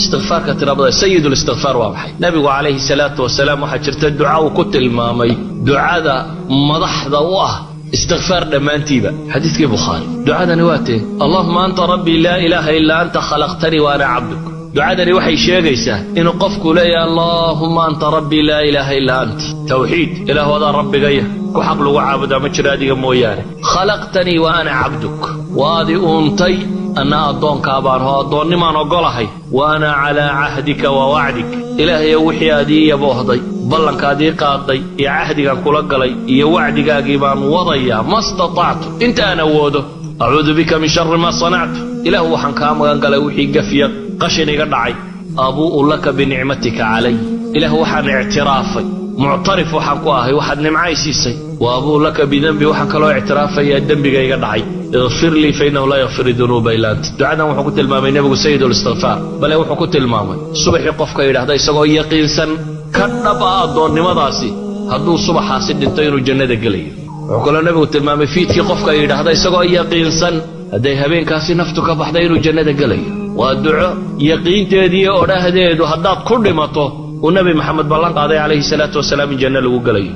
Istikfaarka tirabada, sayidulistikfaar waa maxay? Nabigu calayhi salaatu wasalaam waxaa jirta duca uu ku tilmaamay ducada madaxda u ah istikfaar dhammaantiiba, xadiidkii Bukhaari. Ducadani waa tee? Allahuma anta rabbii, laa ilaaha ilaa anta, khalaqtanii wa ana cabduk. Ducadani waxay sheegaysaa inuu qofku leeyahay: allaahuma anta rabbii, laa ilaaha illaa ant. Tawxiid: ilaahu adaa rabbigaya, ku xaq lagu caabudaa ma jiro adiga mooyaane. Khalaqtanii wa ana cabduk, waadi uuntay, anna addoonkaa baan hoo, addoonnimaan oggolahay. Wa ana calaa cahdika wa wacdik, ilaahayo wixii aad ii yaboohday, ballankaad ii qaaday iyo cahdigaan kula galay iyo wacdigaagii baan wadayaa, ma statactu, inta aan awoodo. Acuudu bika min shari maa sanactu, ilaahu waxaan kaa magan galay wixii gafya qashin iga dhacay. Abuu'u laka binicmatika calay, ilaah waxaan ictiraafay, muctarif waxaan ku ahay waxaad nimcay siisay. Wa abuu laka bidenbi, waxaan kaloo ictiraafayaa dembiga iga dhacay. Ikfir lii fa innahu laa yakfir dunuuba ila ant. Ducadan wuxuu ku tilmaamay nebigu sayidulistikfaar, bale wuxuu ku tilmaamay subaxii qofka yidhaahda isagoo yaqiinsan ka dhab ah addoonnimadaasi, hadduu subaxaasi dhinto inuu jannada gelayo. Wuxuu kaloo nebigu tilmaamay fiidkii qofka yidhaahda isagoo yaqiinsan hadday habeenkaasi naftu ka baxday inuu jannada gelayo. Waa duco yaqiinteediiyo odhahdeedu haddaad ku dhimato uu Nebi Maxamed ballan qaaday calayhi salaatu wasalaam in janno lagu gelayo.